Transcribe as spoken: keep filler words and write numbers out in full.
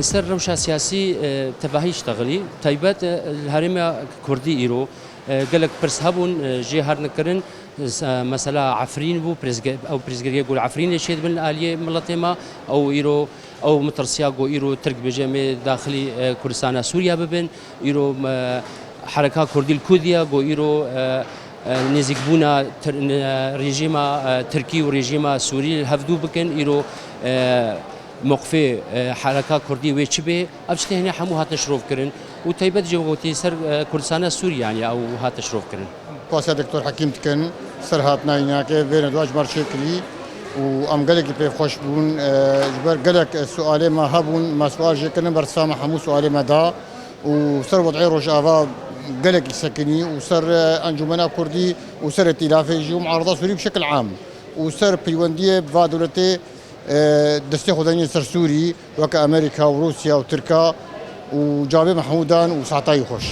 Ser rewşa siyasî, e, tevahî ştexilî, taybet, e, li herêma Kurdî îro, e, gelek pirs hebûn, e, jê hatin kirin. S-, e, mesela Efrîn bû, pêzge-, ew pêzgiriyê ku li Efrînê çêdibin li aliyê miletê me, ew îro, ew mitirsiya ku îro Tirk bêje em ê daxilî, e, Kurdistana Sûriye bibin, îro, e, hereka Kurdî li ku diye ku îro, e, e, nêzîkbûna Tir-, e, rejîma, e, Tirkî û rejîma Sûrî li hevdû bikin, îro, e, mewqifê, e, hereka Kurdî wê çi bê, ev tiştê hene hemû hatin şirovkirin û taybet jî gotî ser, e, Kurdistana Sûrî, yanî ew hatin şirovkirin. Pasiya Doktor Hekîm dikin, ser hatina înakê vêne du ecmer çêkirî û em gelekî pê xweş bûn. E, ji ber gelek sualê me hebûn, me sual jê kirin, bersama hemû sualê me da û ser wed'ê Rojava gelekî sekinî û ser, e, Encûmena Kurdî û ser îtîlafê jî û muarada Sûrî bi şekil am û ser peywendiyê bi va dewletê, e, destê xwe danîne ser Sûrî, weke Amerîka û Rûsya û Tirka û cavê me hemû dan û saetayî xweş.